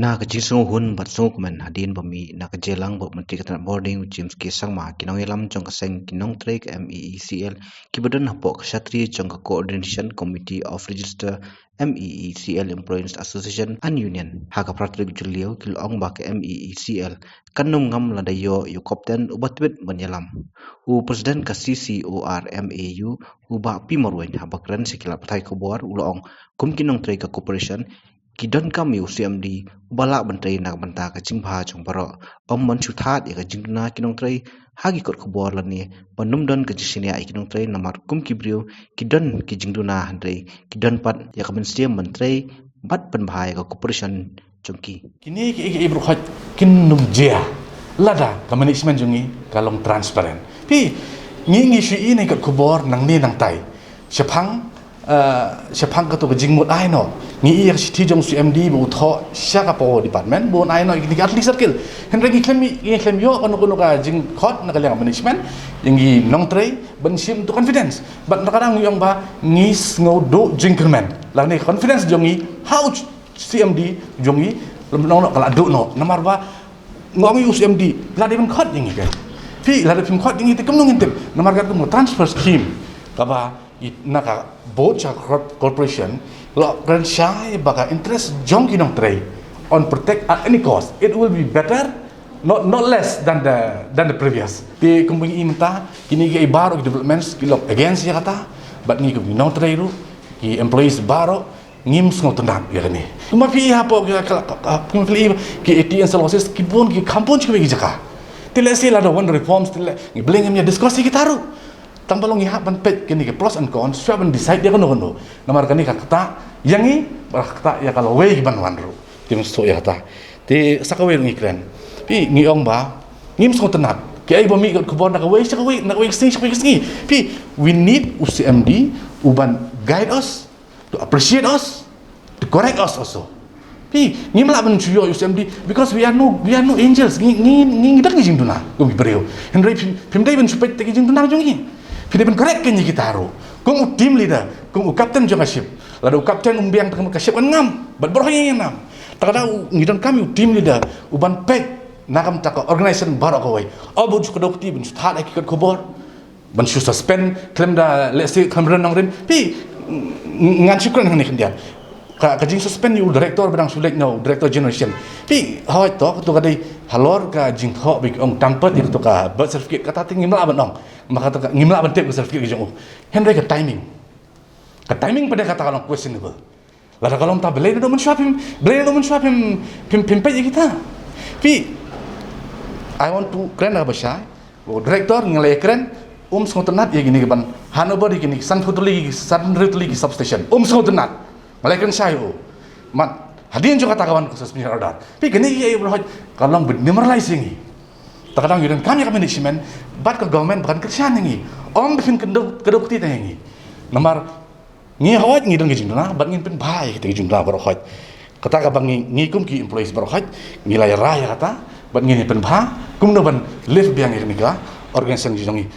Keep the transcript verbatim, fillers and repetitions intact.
Na ka jingsngewhun bad sngewkmen hadien ba mih na ka jingïalang bad u Myntri ka tnat bording u James K Sangma, ki nongïalam jong ka seng ki nongtrei ka M E E C L kiba don hapoh ka shatri jong ka Coordination Committee of Register M E E C L Employees Association and Union, ha ka phra tarik Jylliew, ki la ong ba ka M E E C L kan ym ngam lada ïoh ïa u kapten uba tbit ban ïalam. U President ka C C O R M A U, u Bah P Marwein, haba kren sha ki lad pathai khubor, u la ong kum ki nongtrei ka corporation, ki donkam ïa u C M D uba lah ban trei na ka bynta ka jingbha jong baroh. Ym ban shu thad ïa ka jingduna ki nongtrei ha ki kot khubor lane ban ym don ka jingshaniah ïa ki nongtrei, namar kum ki briew ki don ki jingduna, hynrei ki don pat ïa ka mynsiem ban trei bad pynbha ïa ka corporation jong ki. Kine ki, ki, ki baroh kin ym jia lada ka management jong ngi ka long transparent. Phi, ngi, ngi shu ïohi na ki kot khubor nangne nangtai. Shaphang, eh, shaphang kato ka jingmut ai noh, ngi ïohi ïa ka shithi jong u C M D ba u thoh sha ka Power Department ba un ai noh ïa kine ki Artylli Circle. Hynrei ngi khlem, ngi khlem ïoh kano kano ka jingkhot na ka liang management ïa ngi nongtrei ban shim to confidence. Bad na ka dang ngi ong ba ngi sngew duh jingkyrmen lane confidence jong ngi ha u C M D jong ngi, lem nong ka la duh noh. Namar ba nga ong ïa u C M D, lada phin khot ïa ngi, kan? Phi, lada phin khot ïa ngi te kumno ngin tip? Namar katkum ka transfer scheme kaba na ka board jong ka corporation la kren shai ba ka interest jong ki nongtrei yn protect at any cost. It will be better, not, not less than the, than the previous. Te kum ba ngi ïohi mynta, kine kiei baroh ki developments ki long against ïa kata. Bad ngi kum ki nongtrei ruh, ki employees baroh, ngim sngewtynnat ïa kane. Kumba phi ïohi hapoh ki, ki, ki, ki, ki A T and cell offices, ki bun ki kham pun sha kawei ki jaka. Te lehse lada wan reforms, te lehse ngi, balei ngim ïa discuss ïa kita ruh? Tang ba long ngi hap ban peit kine ki pros and cons, shuwa ban decide ïa kano kano. Namar kane ka ktah ïa ngi, bad ka ktah ïa ka lawei kiban wan ruh. Te ngin sngewthuh ïa kata. Te sa kawei ruh ngi kren. Phi, ngi ong ba ngim sngewtynnat. Kiei ba mih kot khubor na kawei sha kawei, na kawei ka sngi sha kawei ka sngi. Phi, we need u C M D uban guide us, to appreciate us, to correct us also. Phi, ngim lah ban shu ïoh ïa u C M D, because we are no, we are no angels. Ngi, ngi, ngi, ngi don ki jingduna kum ki briew. Hynrei phim, phim dei ban shu peit te ki jingduna jong ngi. Phi dei ban correct ïa kita ruh. Kum u team leader, kum u captain jong ka ship. Lada u captain um biang te ka ship kan ngam. Bad baroh ngi ngam. Te lada u, ngi donkam ïa u team leader uban peit na ka bynta ka organization baroh kawei. Ym ban shu kdew kti ban shu thad ïa ki kot khubor, ban shu suspend khlem da lehse khlem rem nongrim. Phi, ng-, ngan shu kren hangne khyndiat. Ka, ka jingsuspend ïa u director ba dang shu leit na u director generation. Phi, hooid to, kato ka dei halor ka jingthoh ba ki ong tampered ïa kato ka birth certificate, kata te ngim lah ban ong. Namar kata ka, ngim lah ban tip ka certificate ka jong u. Hynrei ka timing, ka timing pat de kata ka long questionable. Lada ka long ta, balei naduh mynshuwa phim, balei naduh mynshuwa phim, phim, phim peit ïa kita? Phi, I want to kren da kaba shai. U director, ngi la ïakren, um sngewtynnat ïa kine ki ban handover ïa kine ki sanphew tylli, sanphew tylli ki substation. Um sngewtynnat. Nga la ïakren shai ïa u. Mat, hadien jong kata ka wan ka suspension order. Phi, kine kiei baroh ka long ban demoralize ïa ngi. Te ka dang ïa don kam ïa ka management bad ka government ba kan kyrshan ïa ngi. Ym ba phin kdew, kdew kti tang ïa ngi. Namar ngi hooid ngi don ki jingduna bad ngin pynbha ïa kita ki jingduna baroh hooid. Kata kaba ngi, ngi kum ki employees baroh hooid ngi la ïa rai ïa kata bad ngin ïa pynbha kumno ban lift biang ïa kane ka organization jong ngi.